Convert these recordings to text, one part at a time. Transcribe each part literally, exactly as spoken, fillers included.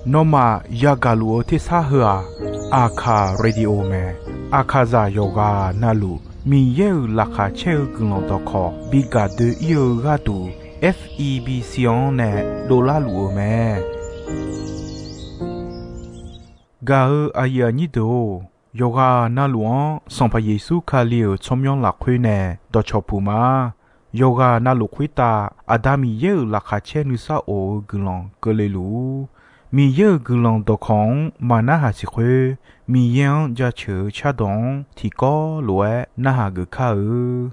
Nawmaf yagaq luf-eu tersar heu-aq, Aqkaq Radio mae. Aqkaqzaq yawqghaq navluf Miqyaer-euq laqkhaq caer-eu guiqlanq dawqkawq bi gaq doe-ir-eu gharduq, F E B C-anr nae dovlar luf-eu mae. Gaq-eu aqyuif aqnyir deuq-or, yawqghaq navluf-anr Sanqpaq Yeqsur Kali-euq tsawrmyanr lafkhoer nae dawqcawq puq ma. Yawqghaq navluf khoertav Aqda Miqyaer-euq laqkhaq caer nuisar of-eu guiqlanq keuvle luf-ur. Miqyaer-euq guiqlanq dawqkawq-anr maqnarhaq siq khoer, Miqyaer-anr jaceuq-eu cardawq-anr tiqkawv lof-aer narhaq geuf kar-eu.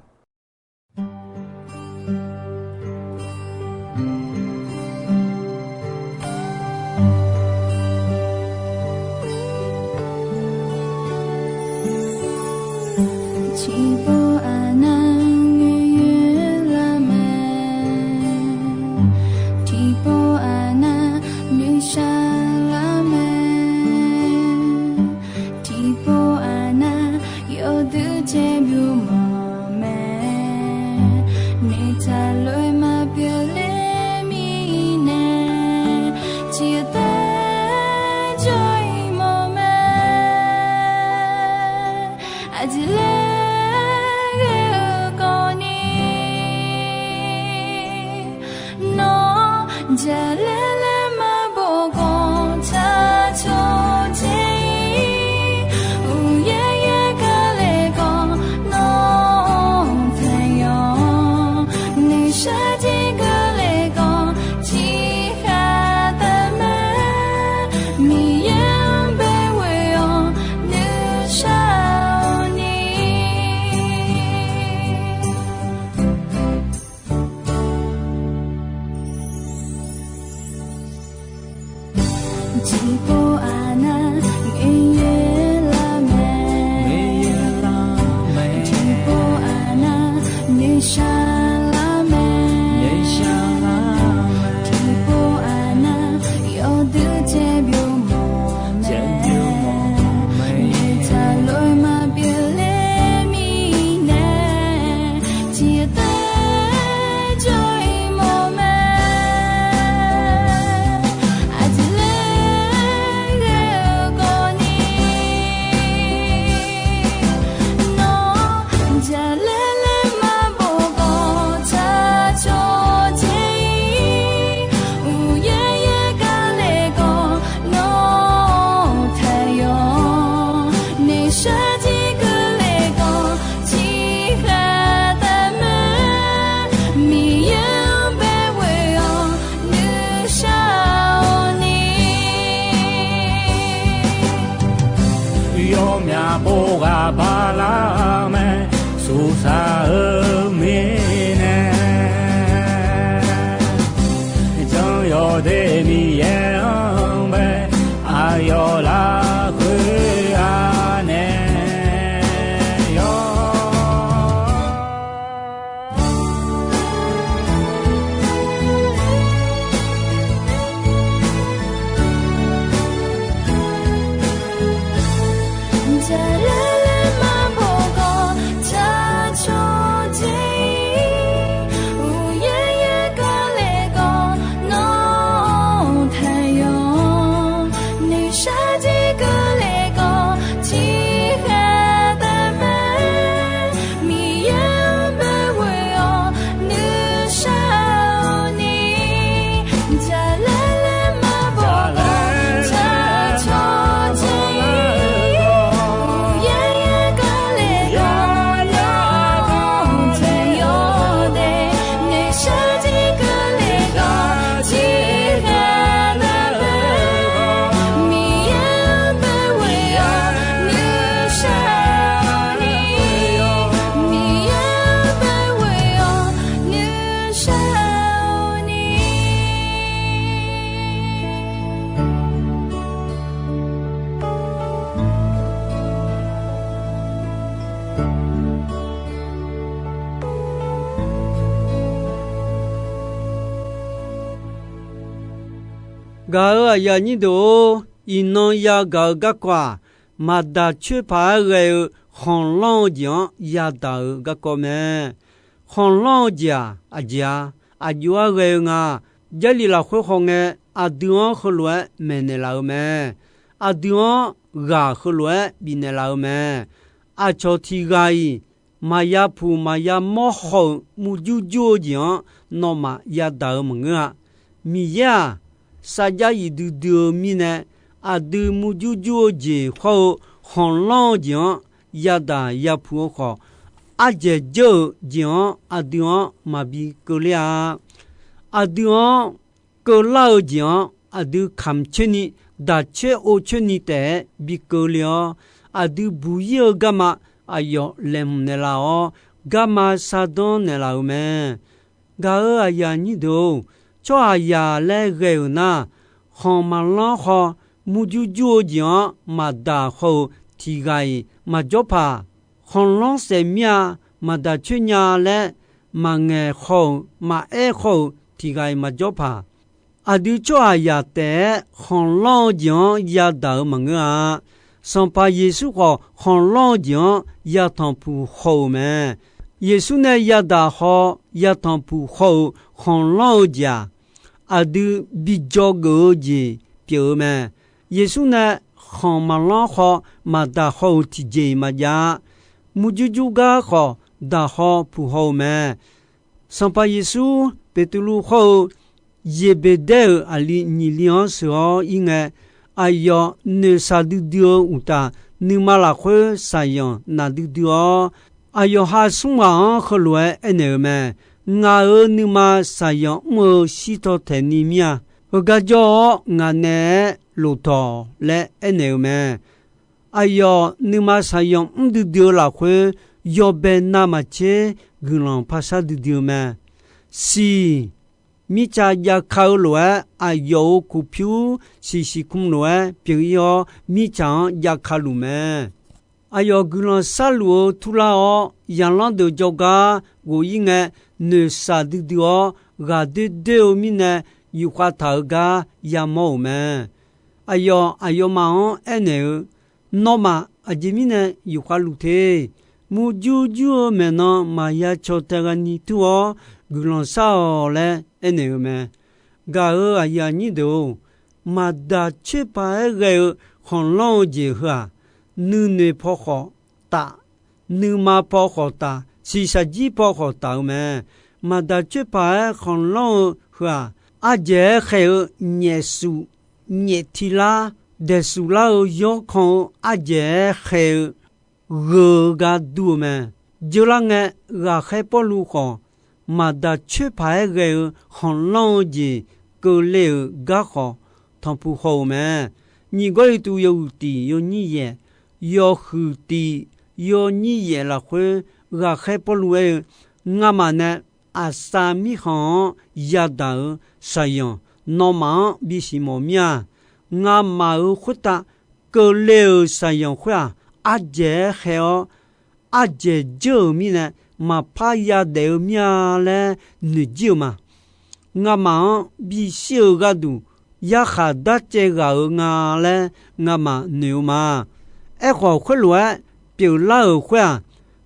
Tiqpov aqnav ngoer yoer lar mae, tiqpov aqnav nuishar lar mae, tiqpov aqnav yawduq caer byov mawf mae, noeqtaq lof-aer maqpyeuf ler mirnae, tiqtaer jawr-ir mawf mae. Aqjeq laer ghae-eu kawvni, nawr jaqlaer laer maqbof khawf, tsaq cawq dzae-ir. Uqyaer yaer gar le khawf, nawr taqyawf, noeqshaq jir keuvle khawf, tiqkhaq taqmae. Miqyaer-anr baeqghoe-awr nuishar-awq ni. Tiqpov aqnav ngoer yoer lar mae, tiqpov aqnav nuishar lar mae, tiqpov aqnav yawduq caer byov mawf mae, noeqtaq lof-aer maqpyeuf ler mirnae, tiqtaer jawr-ir mawf mae. Aqjeq laer ghae-eu kawvni, nawr jaqlaer laer maqbof khawf, tsaq cawq dzae-ir. Uqyaer yaer gar le khawf, nawr taqyawf, noeqshaq jir keuvle khawf, tiqkhaq taqmae. Miqyaer-anr baeqghoe-awr nuishar-awq ni. Yawmyaq pov ghaq bar lar mae, suqsaq-eu mirnae, jan yawdaef Miqyaer-anr bae, aqyawf lafkhoer-a nae yawr. Jaqlaer laer maqbof khawf, tsaq cawq dzae-ir. Uqyaer yaer gar le khawf, nawr taqyawf, noeqshaq jir keuvle khawf, tiqkhaq taqmae. Miqyaer-anr baeqghoe-awr nuishar-awq ni. Jaqlaer laer maqbof khawf, tsaq cawq dzae-ir. Uqyaer yaer gar le khawf, nawr taqyawf daef, noeqshaq jir keuvle khawf, tiqkhaq taqmae. Miqyaer-anr baeqghoe-awr nuishar-awq ni. Miqyaer-anr baeqghoe-awr nuishar-awq ni. Gaq-euq aqyuif aqnyir deuq-or, iqnan yagaq-eu garkawv-aq, maqdaq coer paq-aer ghae-eu khanqlanr-eu jeq-anr yadaq-eu garkawv mae. Khanqlanr-eu jeq-aq, aqjeq-a, aqjox-aer ghae-eu nga. Jarlif lafkhoer khawf ngae, aqdui-anr heulof-aer maeqnaeq laf-eu mae. Aqdui-anr ghaq heulof-aer bifnaeq laf-eu mae. Aqcawq tiq ghaq-iq maqya puq maqya mawr haw-euq murjur jur-eu jeq-anr nawmaf yadaq-eu maqngeur-a. Miqyaer-aq, sarjax yif duidui-eu mirnae, aqdui murjur jur-eu jeq hawr-eu khanqlanr-eu jeq-anr yadaq yapuq-eu khawf, ardzaeq dzeur-euq jeq-anr aqdui-anr maqbi keuvler-a. Aqdui-anr keuvlar-eu jeq-anr aqdui kamq coer ni, daq coer ov coer ni taef-aer bi keuvle-awr, aqdui buq ir-eu garma aqyawf laeqhmq naeq laf-awr, garma shardanr naeq laf-euq mae. Gaq-euq aqyuif aqnyir deuq-or, tsawrhaqzaq laer ghae-euq nar, khanq maqlanr haw, murjur jur-eu jeq-anr maqdaq haw-euq tiq ghaq-iq maqjawr paq. Khanqlanr saef mir-a, maqdaq coer nya laer maqngaeq haw-euq, maqaer haw-euq tiq ghaq-iq maqjawr paq. Aqdui tsawrhaqzaq taef-aer khanqlanr-eu jeq-anr yadaq-euq maqngeur-a. Sanqpaq Yeqsur khawf, khanqlanr-eu jeq-anr yatanq puq haw-euq mae. Yeqsur nae yadaq haw, yatanq puq haw-euq khanqlanr-eu jeq-aq, aqdui bi dzawgeuf-eu jeq pyeuf-eu mae. Yeqsur nae khanq maqlanr haw, maqdaq haw-euq tiqjeq-iq maqjav-a. Murjur jur gar khawf, daq haw puq haw-euq mae. Sanqpaq Yeqsur Beqtuvluv hawr-eu Yeqbeqdaer-euq aqli nyiq li-anr sheuq-awr ir ngae, aqyawf noeqshaq duidui-eu uqtaf, nuima lafkhoer shaqzanq naq duidui-awr, aqyawf ha smr ghaq-anr heulof-aer aernaeq-euq mae. Ngaq-euq nuima shaqzanq mr-eu shirtaw taeq ni mir-a. Heugar jawr-awr ngaq naeq-aer lof tawq laer aernaeq-euq mae. Aqyawf nuima shaqzanq mr duidui-eu lafkhoer, yawbae navmaqtser guiqlanq pashar duidui-eu mae. Siq mirtsaq javka-eu lof-aer, aqyawf-euq kof pyur siqsiq km lof-aer pyeuf ir-awr, mirtsaq-anr javka luf mae. Aqyawf guiqlanq sharluf-eu turlar-awr, zaqlanr deuq jawrgar ghof ir ngae, noeqshaq duidui-awr, ghaq doer doer-eu mirnae yufkhav taq-euq gar yamawr-euq mae. Aqyawf aqyawfmaf-anr aernaeq-eu, Nawmaf aqjeq mirnae yufkhav luf te. Murjur jur-eu maeqnan maqya caw tae ghani tur-awr guiqlanq shar-awq laer aernaeq-euq mae. Gaq-euq aqyuif aqnyir deuq-or, maqdaq coer paq-aer ghae-eu khanqlanr-eu jeq heu-aq, nuinoeq paw khawf taf, nuima paw khawf taf, shiqshaq jir paw khawf taf-eu mae. Maqdaq coer paq-aer khanqlanr-eu heu-aq, ardzaeq-aer khaeq-eu nyaef suf, nyaef tilar, daeqsuf lar-eu yawrkan-eu ardzaeq-aer khaeq-eu gheu-eu gar dur-eu mae. Jeurlar ngae, ghaqkhaer Pawrluv khawf, maqdaq coer paq-aer ghae-eu khanqlanr-eu jeq keuvle-euq garkawv tanqpuq haw-euq mae. Nyiq Gawrliqtu yawhuiq tiq yawnyir yaef, yawhuiq tiq yawnyir yaef lafkhoer, ghaqkhaer Pawrluv aer-eu, Ngamaf nae aqsav mirkhanq-anr yadaq-euq shaqzanq nawmaf-anr bisiq mawf mir-a. Ngamaf-euq khoertav keuvle-euq shaqzanq khoer-aq, ardzaeq-aer khaeq-awr, ardzaeq dzeur-euq mirnae maqpar yadaef-eu mir-a laer noeqjir-eu ma. Ngamaf-anr bishir-euq gharduq yarkhaq darcaev ghaq-euq nga laer ngamaf noeq-eu ma. Aerkhawf, khoerlof-aer pyeuflar-euq khoer-aq,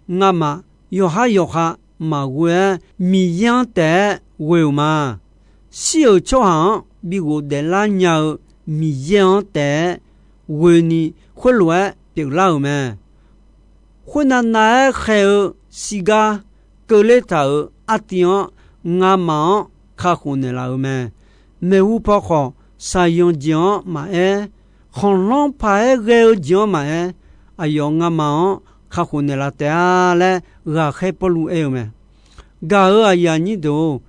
ngamaf yawqhar yawqha maqghoe-aer, Miqyaer-anr taef-aer ghoe-euq ma. Shir-euq tsawrhaq-anr bi ghofdaef lar nya-eu Miqyaer-anr taef-aer ghoeni khoerlof-aer pyeuflar-euq mae. Khoernav nav-aer khaeq-eu shirgar keuvler taq-euq artiv-anr ngamaf-anr kakhof naeqlaf-euq mae. Maeqhu paw khawf, shaqzanq jeq-anr maqaer, khanqlanr paq-aer ghae-eu jeq-anr maqaer, aqyawf ngamaf-anr kakhof naeqlaf taef-a laer ghaqkhaer Pawrluv aer-eu mae. Gaq-euq aqyuif aqnyir deuq-or,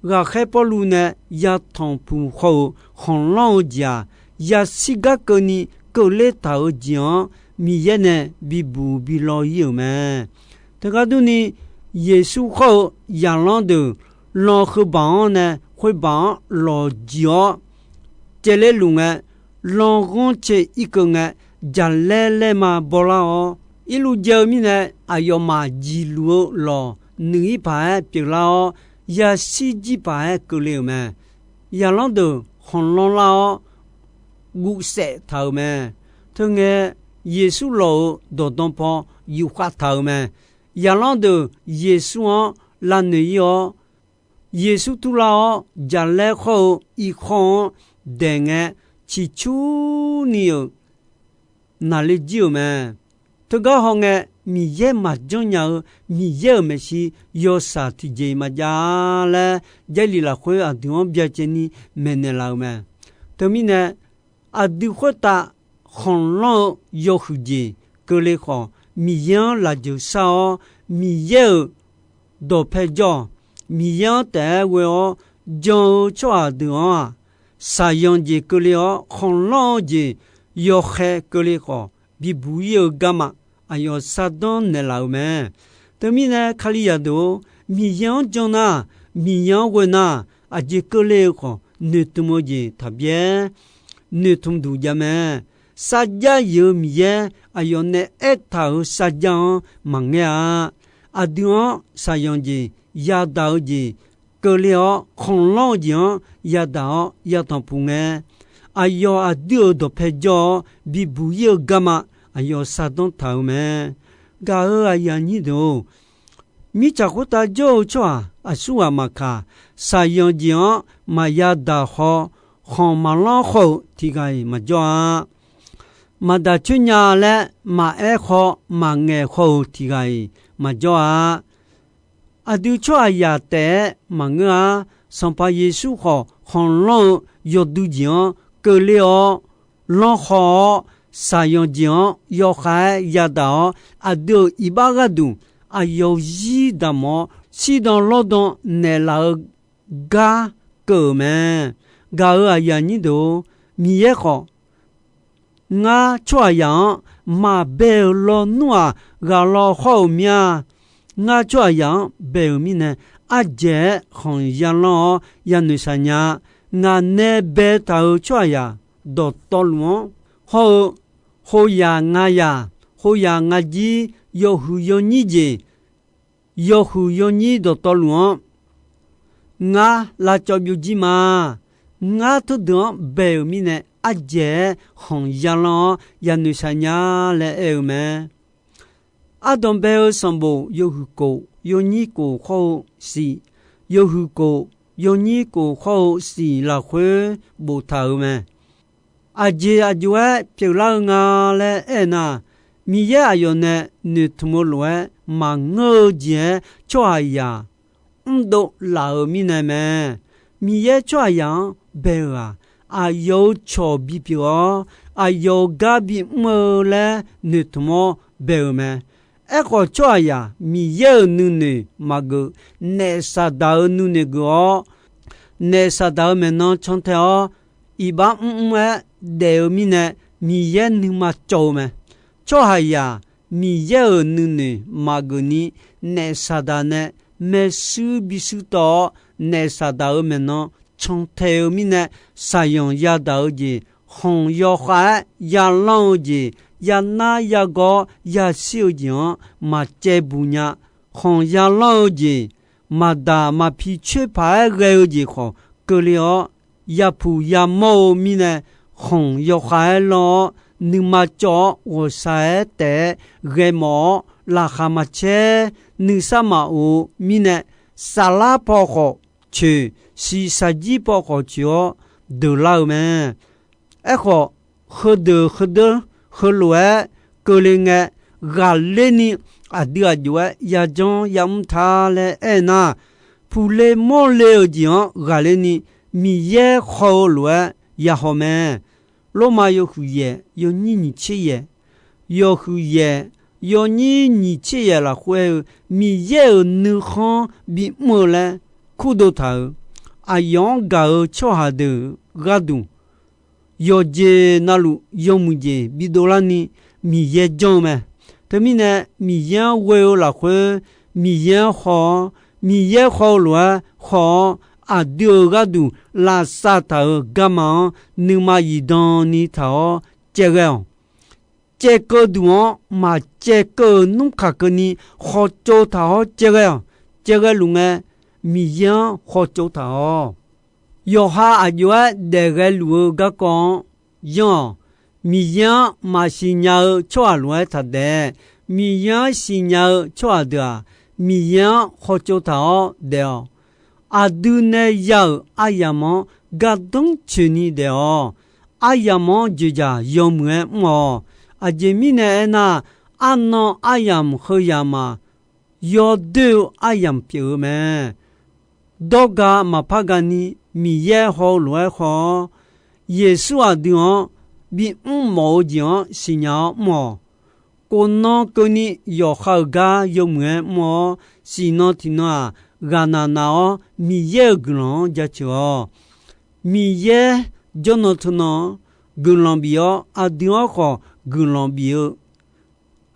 ghaqkhaer Pawrluv nae yatanq puq haw-euq khanqlanr-eu jeq-aq, yashir gar keuvni keuvler taq-euq jeq-anr Miqyaer nae bibuq bi law ir-euq mae. Teugar durni, Yeqsur hawr-eu zaqlanr deuq lan heubaq-anr nae khoerbaq-anr lawq jiq-awr caevler luf ngae, lan ghanrcae irkeuv ngae, jaqlaer laerma bawlar-awr, irluf jaev-eu mirnae aqyawfmaf jiqluf-eu lawq nuiq ir paq-aer pyeuflar-awr, yashir jir paq-aer keuvle-euq mae. Zaqlanr deuq khanqlanr lar-awr, guvsaef taq-euq mae. Teungae, Yeqsur lawq-euq dawqdan paw yufkhav taq-euq mae. Zaqlanr deuq Yeqsur-anr lavnoeq ir-awr, Yeqsur turlar-awr jaqlaer khawr-eu irkhawr-anr daeq ngae, ciqcurni-euq naqler jir-euq mae. Teugar hawngae, Miqyaer maqjanr nya-eu Miqyaer-euq maeqshi yawshaq tiqjeq-iq maqjav-a laer, Jarlif lafkhoer aqdui-anr byacaevni maeqnaeq laf-euq mae. Teumirnae, aqdui khoertav khanqlanr-eu yawhuiq jeq keuvle khawf, Miqyaer-anr lafjeuq shar-awr, Miqyaer-euq dawqpae jawr-awq. Miqyaer-anr taef-aer ghoe-awr jan-eu tsawrhaq deuq-anr-aq, shaqyanq jeq keuvle-awr, khanqlanr-eu jeq yawkhaer keuvle khawf, bibuq ir-eu garma aqyawf shardanr naeqlaf-euq mae. Teumirnae, Kalizaq deuq-or, Miqyaer-anr jan nar, Miqyaer-anr ghoe nar, aqjeq keuvle-eu khawf noeqtmq-eu jeq taqbyaer noeqtmq duq jav mae. Sarjax yif-eu Miqyaer aqyawf nae aertaq-euq sarjax-anr maqngaer-a. Aqdui-anr shaqyanq jeq yadaq-eu jeq keuvle-awr, khanqlanr-eu jeq-anr yadaq-awr yatanq puq ngae, aqyawf aqdui-euq dawqpae jawr-awr bibuq ir-eu garma aqyawf shardanr taq-euq mae. Gaq-euq aqyuif aqnyir deuq-or, mirtsaq khoertav jawr-eu tsawrhaq aqsurghaq maqkaq, shaqyanq jeq-anr maqya daq haw, khanq maqlanr khawr-eu tiq ghaq-iq maqjawr-a. Maqdaq coer nya laer maqaer khawr maqngaeq khawr-eu tiq ghaq-iq maqjawr-a. Aqdui tsawrhaqzaq taef-aer maqngeur-a. Sanqpaq Yeqsur khawf, khanqlanr-eu yawdui jeq-anr keuvle-awr, lanr haw-awr, shaqyanq jeq-anr yawkhav-aer yadaq-awr, aqdui-euq iqbax gharduq aqyawf-euq zir damq-awr, shirdan lawrdan naeqlaf-eu gar keuv-euq mae. Gaq-euq aqyuif aqnyir deuq-or, Miqyaer khawf, ngar tsawrhaqzaq-anr maqbae-euq lawnmr-aq, ghaq law hawr-euq mir-a. Ngar tsawrhaqzaq-anr bae-euq mirnae, ardzaeq-aer khanq yalanr-awr yanoeq shaq nya-a. Ngaq nae baetaq-euq tsawrhaqzaq dawqtawvluf-anr hawr-eu, hoyaq ngayaq, hoyaq ngajir, yawhuiq yawnyir jeq, yawhuiq yawnyir dawqtawvluf-anr ngar lavcawv byovjir ma. Ngar teudeuq-anr bae-euq mirnae, ardzaeq-aer khanq yalanr-awr yanoeq shaq nya laer aer-eu mae. Ardanq bae-eu sanqbof yawhuiq kof yawnyir kof hawr-eu siq, yawhuiq kof yawnyir kof hawr-eu siq lafkhoer boftaq-euq mae. Aqjeq aqjox-aer pyeuflar-eu nga laer aernar, Miqyaer aqyawf nae noeqtmq-eu lof-aer maqngeur-eu jeq-aer tsawrhaqzaq mrdov laf-euq mirnae mae. Miqyaer tsawrhaqzaq-anr bae-euq-aq, aqyawf-euq cawq bipyeuf-awr, aqyawf-euq gar bimr-eu laer noeqtmq-awr bae-euq mae. Aerkhawf, tsawrhaqzaq Miqyaer-euq nuinoeq maqgeuf, naef Saqdaq-euq nuinoeq geuf-awr, naef Saqdaq-euq maeqnan cantae-awr, iqbax mrmr-aer daef-eu mirnae, Miqyaer nuima cawv-eu mae. Tsawrhaqzaq Miqyaer-euq nuinoeq maqgeuf ni, naef Saqdaq nae maershuir bishuir tawv-awr, naef Saqdaq-euq maeqnan cantae-eu mirnae, shaqyanq yadaq-eu jeq, khanq yawkhav-aer yalanr-eu jeq, yanar yagawr yashir-eu jeq-anr maqcaev buq nya. Khanq yalanr-eu jeq, maqdaq maqpi coer paq-aer ghae-eu jeq khawf keuvle-awr, yapuq yamawr-eu mirnae, khanq yawkhav-aer lanr-awr, nuima cawv-awr ghawqshaq-aer taef-aer ghaemawf-awr, laqkhaq maqcaer, nuisar maqof-eu mirnae, saflar paw khawf coeq, shiqshaq jir paw khawf coeq-awr deuqlar-eu mae. Aerkhawf, heudeuq heudeuq heulof-aer keuvle ngae, ghaqler ni aqdui aqjox-aer yajanr yamr ta laer aernar, puqle mawrle-euq jeq-anr ghaqler ni Miqyaer haw-eu lof-aer yahaw mae. Lormav yawhuiq yaeq yawnyir nyiq tser yaeq, yawhuiq yaeq yawnyir nyiq tser yaeq lafkhoer-eu Miqyaer-euq nuikhanr bimr-eu laer kurdov taq-euq, aqyawf-anr gaq-eu tsawrhaq deuq gharduq yawqjeq navluf yawmuiq jeq bidov larni Miqyaer janr-eu mae. Teumirnae, Miqyaer-anr ghoe-eu lafkhoer, Miqyaer-anr haw-awr, Miqyaer haw-eu lof-aer haw-awr, aqdui-euq gharduq lavsav taq-euq garma-anr nuima zifdan ni taq-awr caevghae-awq. Caevkeuv duq-anr maqcaevkeuv nmr kaq keuvni khawtsov taq-awr caevghae-awq. Caevghae luf ngae, Miqyaer-anr khawtsov taq-awq. Yawqha aqjox-aer daefghae luf-eu garkawv-anr yanr-awq. Miqyaer-anr maqsiq nya-eu tsawrhaq lof-aer taq daef. Miqyaer-anr siqnya-eu tsawrhaq deuq-aq, Miqyaer-anr khawtsov taq-awr daef-awq. aqdui nae ya-euq aryamq-anr gardanr coeqni daef-awq. Aryamq-anr joeqjaq yawmuiq-aer mr-awq. Aqjeq mirnae aernar, arnan aryamq heu yamq-aq, yawdoer-eu aryamq pyeuf-eu mae. Dawrga maqpar gani Miqyaer haw-eu lof-aer haw-awr, Yeqsur aqdui-anr bimr mawf-eu jeq-anr siqnya-awr mr-awq. Khofnan keuvni yawqha-euq gar yawmuiq-aer mr-awr, siqnan tiqnan-aq, ghaqnaq naq-awr Miqyaer-euq guiqlanq-anr jaceuq-awq. Miqyaer jawrnan teunan-anr guiqlanq bif-awr, aqdui-anr khawf guiqlanq bif-eu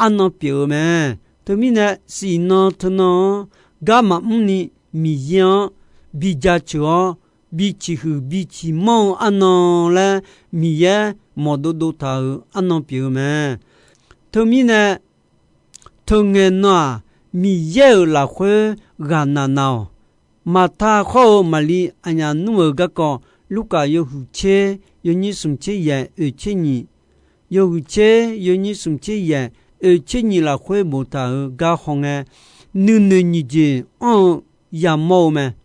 arnan pyeuf-eu mae. Teumirnae, siqnan teunan-anr gar maqmr ni Miqyaer-anr bi jaceuq-awr, bi ciqhuiq bi ciqmanr-eu arnan laer Miqyaer mawqdov dov taq-euq arnan pyeuf-eu mae. Teumirnae, teungae nan-aq, Miqyaer-euq lafkhoer ghaqnaq naq-awq. Maqta hawr-eu Maqli aqnyaf nmr-euq garkawv, Lurkaf yawhuiq tser yawnyir smq tser yaeq oeq tser nyiq, yawhuiq tser yawnyir smq tser yaeq oeq tser nyiq lafkhoer boftaq-euq gar hawngae, nuinoeq nyiq jeq anr-eu yamawr-eu mae.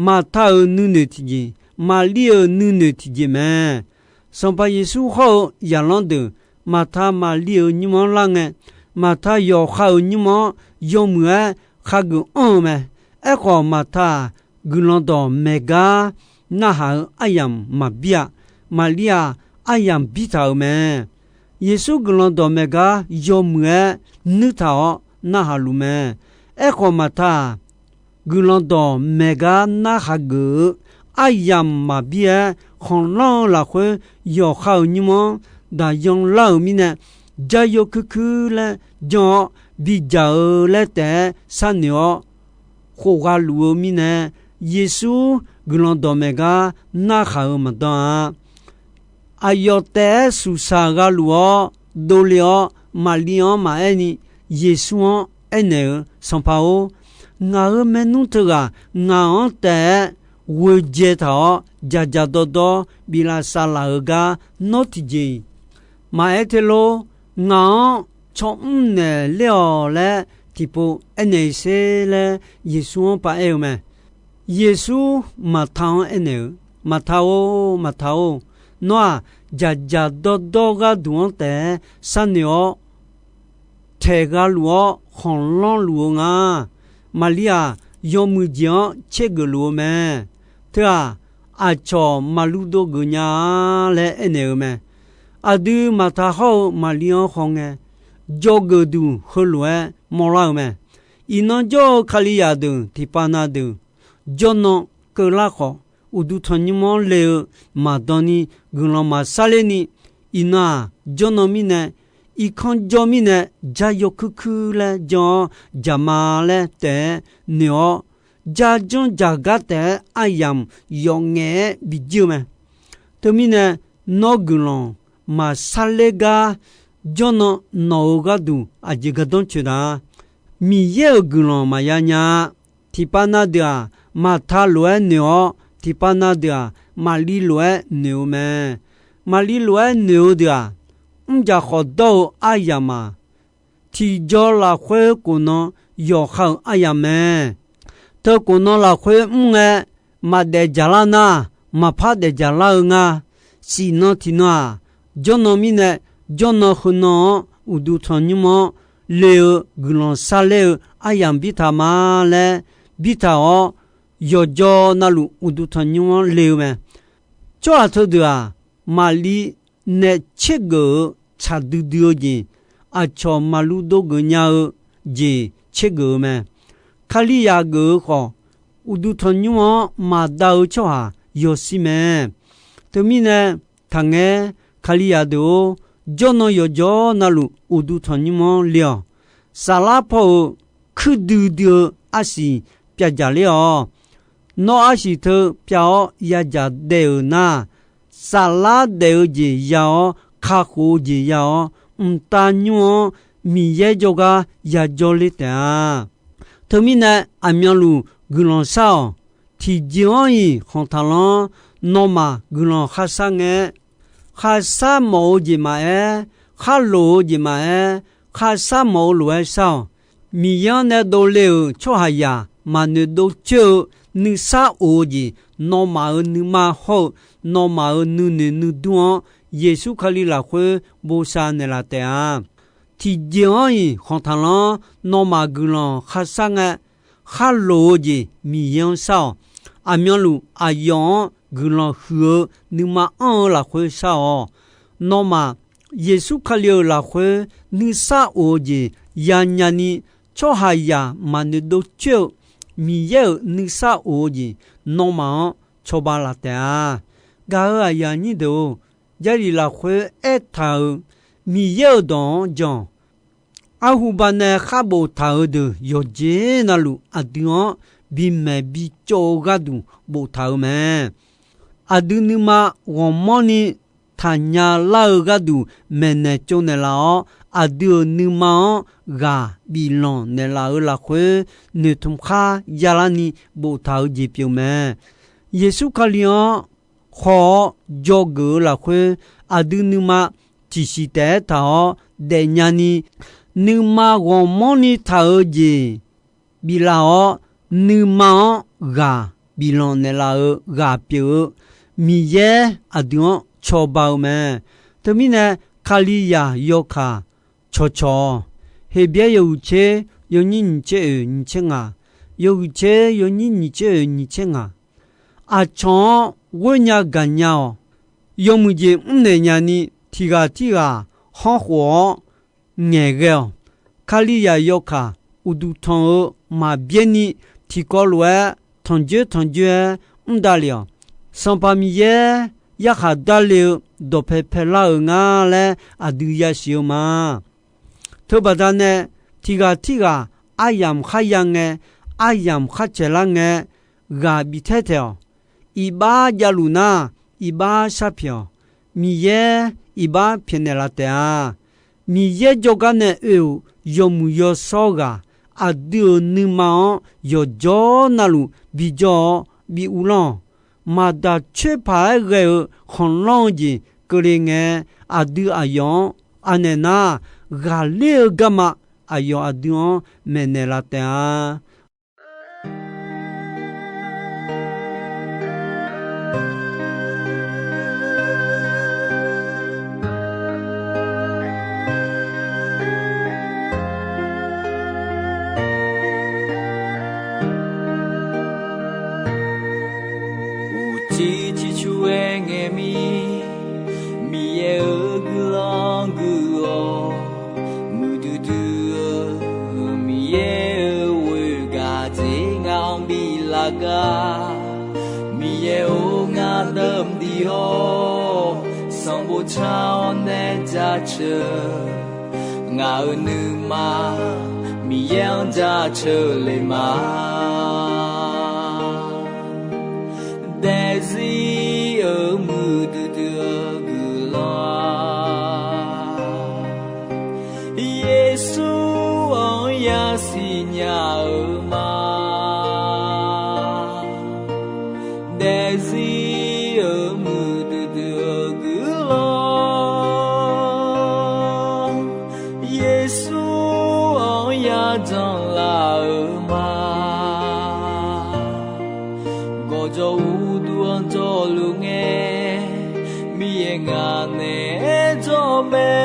Maqta-euq nuinoeq tiqjeq, Maqli-euq nuinoeq tiqjeq mae. Sanqpaq Yeqsur hawr-eu zaqlanr deuq Maqta Maqli-euq nymr-anr lar ngae, Maqta yawqha-euq nymr-anr yawmuiq-aer khageuf anr-eu mae. Aerkhawf, Maqta-aq, guiqlanq dawq maeq gar narhaq-eu aryamq maqbir-a. Maqli-aq, aryamq birtaq-euq mae. Yeqsur guiqlanq dawq maeq gar yawmuiq-aer nuirtaq-awr narhaq luf mae. Aerkhawf, Maqta-aq, guiqlanq dawq maeq gar narhaq geuf-eu aryamq maqbir-aer, khanqlanr-eu lafkhoer yawqha-euq nymr-anr daqyan lar-euq mirnae, jar yawkuir kuir laer jan-awr bidzaq-eu laer taef-aer sharnoeq-awr, khofgha luf-eu mirnae, Yeqsur guiqlanq dawqmaeq gar narhaq-euq maqdan-a. Aqyawf taef-aer suqsaq gha luf-awr dovle-awr, Maqli-anr maqaer ni, Yeqsur-anr aernaeq-eu, Sanqpaq-or, ngaq-euq maernmr teughaq ngaq-anr taef-aer ghoejae taq-awr, dzaqdzaq dawrdawr bif lavsav laf-euq gar nawr tiqjeq-iq maqaer te lor. Ngaq-anr caw mr naeq ler-awq laer tiqpov aernaeq-ir sher laer Yeqsur-anr paraer-eu mae. Yeqsur Maqta-anr aernaeq-eu, Maqta-or, Maqta-or, nawr-aq, dzaqdzaq dawrdawr gharduq-anr taef-aer sharnoeq-awr, taeq gha luf-awr khanqlanr luf-eu nga. Maqli-aq, yawmuiq jeq-anr tsergeuf luf-eu mae. Teu-aq, aqcawq maqlu dov geuf nya-a laer aernaeq-eu mae. Aqdui Maqta hawr-eu Maqli-anr hawngae, dzawgeuf duq heulof-aer mawrlar-eu mae. Iqnan jawr-eu Kalizaq deuq tiqpav na deuq, jawrnan keuvlar khawf, uqduq tanqnymr-anr le-eu maqdan ni, guiqlanq maqsar ler ni, iqnan-aq, jawrnan mirnae, irkanr jawr mirnae, jar yawkuir kuir laer jan-awr jaq ma laer taef-aer noeq-awr, jar janr jaq gar taef-aer aryamq yawf ngaef-aer bijir-eu mae. Teumirnae, nawr guiqlanq maqsar ler gar jawrnan nawq-euq gharduq aqjeq gardanr coeq da. Miqyaer-euq guiqlanq maqya nya-a. Tiqpav na deuq-aq, Maqta lof-aer noeq-awr, tiqpav na deuq-aq, Maqli lof-aer noeq-eu mae. Maqli lof-aer noeq-eu deuq-aq, mrjaq khawf dawr-eu aryamq-aq, tiqjaw lafkhoer khofnan yawqha-euq aryamq mae. Teu khofnan lafkhoer mr ngae, maqdaef dzaqlar nar, maqpar daef dzaqlar-eu nga. Siqnan tiqnan-aq, jawrnan mirnae, jawrnan heunan-anr uqduq tanqnymr-anr le-eu guiqlanq sarler-eu aryamq birtaq ma laer birtaq-awr, yawqjawr navluf uqduq tanqnymr-anr le-eu mae. Tsawrhaq teudeuq-aq, Maqli nae tsergeuf-eu tsaq duidui-eu jeq, aqcawq maqlu dov geuf nya-eu jeq tsergeuf-eu mae. Kalizaq geuf-eu khawf, uqduq tanqnymr-anr maqdav-eu tsawrhaq yawshir mae. Teumirnae, taqngaer, Kalizaq deuq-or, jawrnan yawqjawr navluf uqduq tanqnymr-anr le-awq. Saflar paw-euq kuir duidui-eu arsiq pyavdzaq ler-awq. Nawr arsiq teu pyav-awr yadzaq daef-euq nar, saflar daef-eu jeq ya-awr, kakhof-eu jeq ya-awr, mqtav nymr-anr Miqyaer jawrgar yajawr ler taef-a. Teumirnae, aqmyanluf guiqlanq shar-awq. Tiqjeq-anr-iq khanq taqlanr, nawmaf guiqlanq kharshar ngae-aer, kharshar mawf-eu jeq maqaer, kharloq-eu jeq maqaer, kharshar mawf-eu lof-aer shar-awq. Miqyaer-anr nae dovle-euq tsawrhaqzaq maqnoeq dov coer-eu nuisar of-eu jeq, nawmaf-euq nuima hawr-eu nawmaf-euq nuinoeq nuidur-anr Yeqsur Kali lafkhoer bosav naeqlaf taef-a. Tiqjeq-anr-iq khanqtaq lanr nawmaf guiqlanq kharshar ngae, kharloq-eu jeq Miqyaer-anr shar-awq. Aqmyanluf aqyawf-anr guiqlanq huiq-eu nuima anr-eu lafkhoer shar-awq. Nawmaf Yeqsur Kali-euq lafkhoer nuisar of-eu jeq yanya ni, tsawrhaqzaq maqnoeq dov coer-eu Miqyaer-euq nuisar of-eu jeq nawmaf-anr cawba laf taef-a. Gaq-euq aqyuif aqnyir deuq-or, Jarlif lafkhoer aertaq-euq Miqyaer-euq dawq-anr jan-awq. Arhuba nae khar boftaq-euq deuq yawqjeq navluf aqdui-anr bimaeq bicawv-eu gharduq boftaq-euq mae. Aqdui nuima ghawqmanrni taqnya lar-eu gharduq maeqnaeq tsovnaeq laf-awr, aqdui-euq nuima-anr ghaq biflanq naeqlaf-euq lafkhoer noeqtmq khar yalar ni boftaq-eu jeq pyeuf mae. Yeqsur Kali-anr haw-awr dzawgeuf-eu lafkhoer, aqdui nuima tiqsiq taef-aer taq-awr daefnya ni, nuima ghawqmanrni taq-eu jeq biflaf-awr, nuima-anr ghaq biflanq naeqlaf-eu ghaq pyeuf-eu Miqyaer aqdui-anr cawba-eu mae. Teumirnae, Kalizaq yawkaq cawqcawq-awq. Heqbyaer yawhuiq tser yawnyir nyiq tser oeq nyiq tser ngaq, yawhuiq tser yawnyir nyiq tser oeq nyiq tser ngaq, aqcawq-anr ghoer nya gaqnya-awq. Yawmuiq jeq mrnaeq nya ni, tiq ghaq tirghaq hawr khof-awr ngaeqghae-awq. Kalizaq yawkaq uqduq tanq-eu maqbyaer ni, tiqkawv lof-aer tanqjoer tanqjoer-aer mr davlef-awq. Sanqpaq Miqyaer yarkhaq darle-eu dawqpae paelar-euq nga laer aqdui yasiq-eu ma. Teubaqda nae, tiq ghaq tirghaq aryamq kharya ngae, aryamq kharcaeq lar ngae, ghaq biftaer taeq-awq. Iqbax javluf nar, iqbax sharpyaeq-awq. Miqyaer iqbax pyaeqnaeq laf taef-a. Miqyaer jawrgar nae oe-euq yawmuiq yawshawr ghaq, aqdui-euq nuima-anr yawqjawr navluf bijawr-awr bi uvlanr-awq. Maqdaq coer paq-aer ghae-eu khanqlanr-eu jeq keuvle ngae, aqdui aqyawf-anr anaeq nar, ghaqler-eu garma aqyawf aqdui-anr maeqnaeq laf taef-a. Uqcif ciqcur-aer ngaeq mir, Miqyaer-euq guiqlanq guiq-awq. Muiqdui dui-eu Miqyaer-euq ghoer gaq dzer ngaq-anr biflaf gar. Miqyaer-or, ngar dawq mqdiq-awr, sanqbof car-awr nae jaceuq. Ngaq-euq nuima Miqyaer-anr jaceuq le ma. Daefzir-euq muiqdui dui-eu guiqlanq-aq, Yeqsur-anr yasiq nya-eu ma. Daefzir-euq muiqdui dui-eu guiqlanq, Yeqsur-anr yadanq laf-eu ma. Gawqjawq uqduq-anr jawrluf ngae, Miqyaer ngaq naeq-aer jawr mae.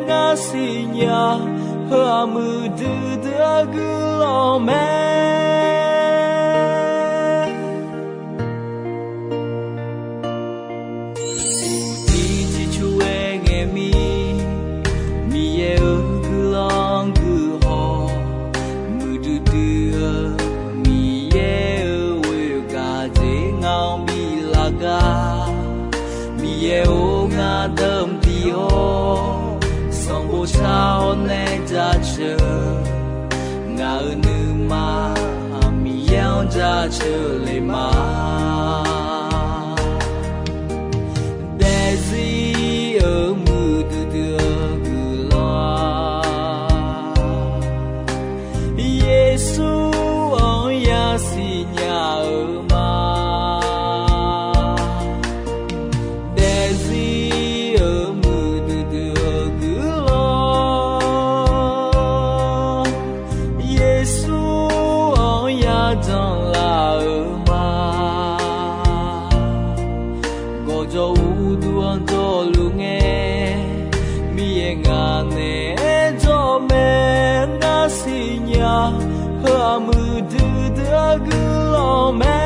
Ngar siqnya, heu-aq muiqdui dui-eu guiqlanq mae. Uqcif ciqcur-aer ngaeq mir, Miqyaer-euq guiqlanq guiq-awq. Muiqdui dui-eu Miqyaer-euq ghoer gaq dzer ngaq-anr biflaf gar. Miqyaer-or, ngar dawq mqdiq-awr, sanqbof car-awr nae jaceuq. Ngaq-euq nuima Miqyaer-anr jaceuq le ma. Daefzir-euq muiqdui dui-eu guiqlanq, Yeqsur-anr yasiq nya-eu ma. Daefzir-euq muiqdui dui-eu guiqlanq, Yeqsur-anr yadanq laf-eu ma. Gawqjawq uqduq-anr jawrluf ngae, Miqyaer ngaq naeq-aer jawr mae. Ngar siqnya, heu-aq muiqdui dui-eu guiqlanq mae.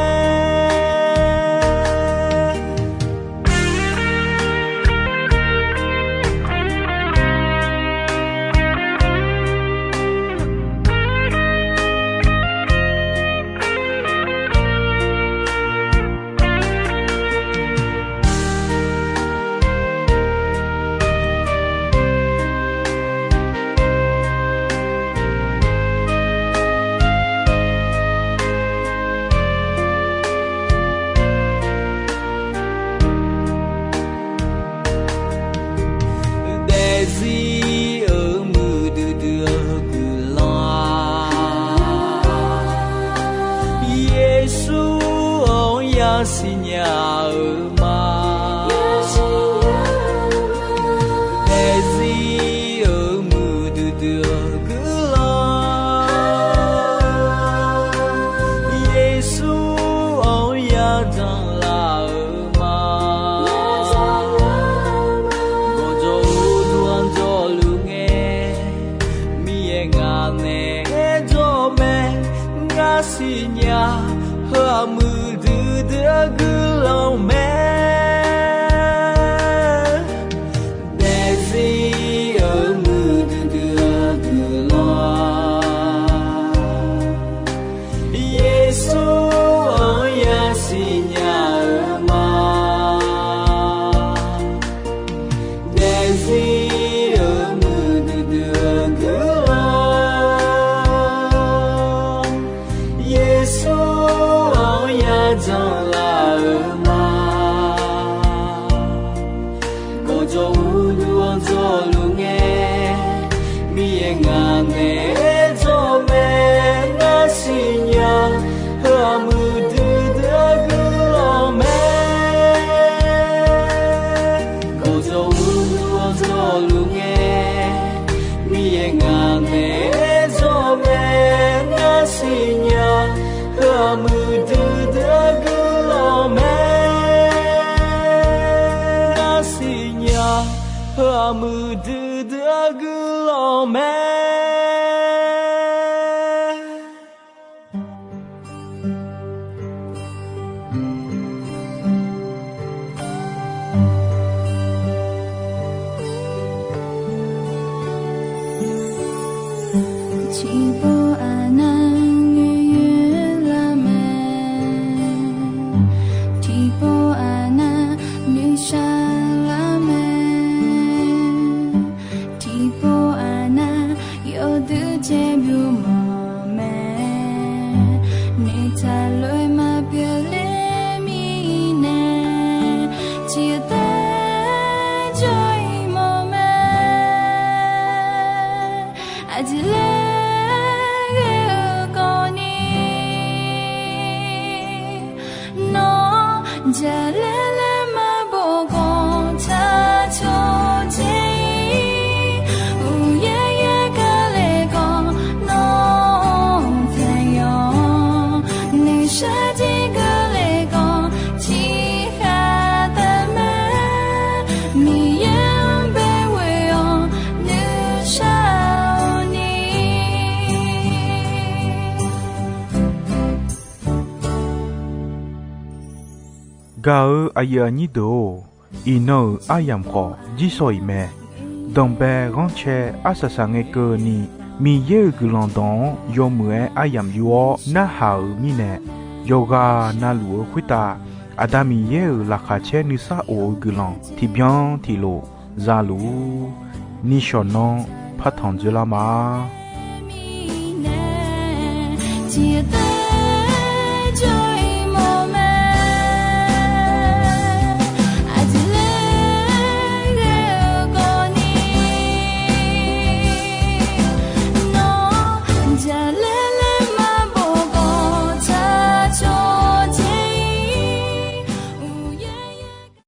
Daefzir-euq muiqdui dui-eu guiqlanq-aq, Yeqsur-anr yasiqnya-euq ma. Daefzir-euq muiqdui dui-eu guiqlanq, Yeqsur-anr yajanr laf-euq ma. Gawqjawq uqduq-anr jawrluf ngae, Miqyaer ngaq naeq-aer jawr mae. Ngar siqnya, heu-aq muiqdui dui-eu guiqlanq mae. Daefzir-euq muiqdui dui-eu guiqlanq-aq, Yeqsur-anr yasiqnya-euq ma. Daefzir-euq muiqdui dui-eu guiqlanq, Yeqsur-anr yajanr laf-euq ma. Gawqjawq uqduq-anr jawrluf ngae, Miqyaer ngaq naeq-aer jawr mae. Ngar siqnya, heu-aq muiqdui dui-eu guiqlanq mae. Gawqjawq uqduq-anr jawrluf ngae, Miqyaer ngaq naeq-aer jawr mae. Ngar siqnya, heu-aq muiqdui dui-eu guiqlanq mae. Ngar siqnya, heu-aq muiqdui dui-eu guiqlanq mae. Tiqpov aqnav noeqyoer lar mae. Tiqpov aqnav noeqshaq lar mae. Tiqpov aqnav yawduq caev bymr mawf mae. Noeqtaq lof-aer maqpyeuf ler mirnae, tiqtaeq jawr-ir mawf mae. Aqjeq laer ghae-eu kawvni, nawr jaqlaer laer maqbof khawf tsaq cawq dzae-ir. Uqyaer yaer keuvle khawf nawr-anr taeq-awr, noeqshaq jeq keuvle khawf tiqkhaq taf mae. Miqyaer-anr bae ghoe-awr noeqshaq-awq ni. Gaq-eu aqyuif aqnyir deuq-or, iqnan-euq aryamq khawf jirsawq iq mae. Danqbae ghanrcae arsaq saq ngae keuvni, Miqyaer-euq guiqlanq dawq-anr yawmuiq-aer aryamq yur-awr narhaq-euq mirnae, yawqghaq navluf-eu khoertav Aqda Miqyaer-euq laqkhaq caer nuisar of-eu guiqlanq tiqbyan tiqlof za luf-ur. Nishawq nanr partanq dzoerlar ma.